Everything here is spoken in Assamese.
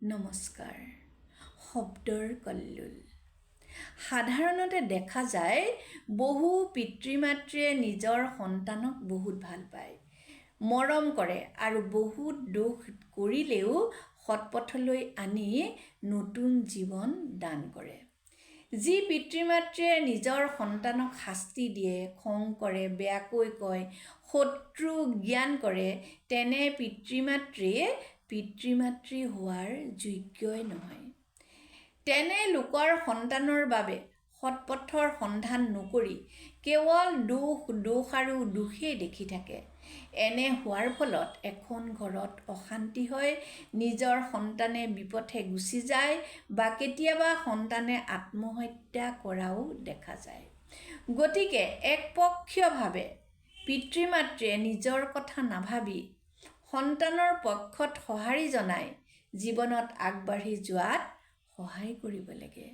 নমস্কাৰ। শব্দৰ কল্লোল। সাধাৰণতে দেখা যায়, বহু পিতৃ মাতৃয়ে নিজৰ সন্তানক বহুত ভাল পায়, মৰম কৰে আৰু বহুত দুখ কৰিলেও সৎপথলৈ আনি নতুন জীৱন দান কৰে। যি পিতৃ মাতৃয়ে নিজৰ সন্তানক শাস্তি দিয়ে, খং কৰে, বেয়াকৈ কয়, শত্ৰু জ্ঞান কৰে, তেনে পিতৃ মাতৃয়ে পিতৃ মাতৃ হোৱাৰ যোগ্যই নহয়। তেনে লোকৰ সন্তানৰ বাবে সৎপথৰ সন্ধান নকৰি কেৱল দুখ, দুখ আৰু দুখেই দেখি থাকে। এনে হোৱাৰ ফলত এখন ঘৰত অশান্তি হয়, নিজৰ সন্তানে বিপথে গুচি যায় বা কেতিয়াবা সন্তানে আত্মহত্যা কৰাও দেখা যায়। গতিকে একপক্ষীয়ভাৱে পিতৃ মাতৃয়ে নিজৰ কথা নাভাবি সন্তানৰ পক্ষত সঁহাৰি জনাই জীৱনত আগবাঢ়ি যোৱাত সহায় কৰিব লাগে।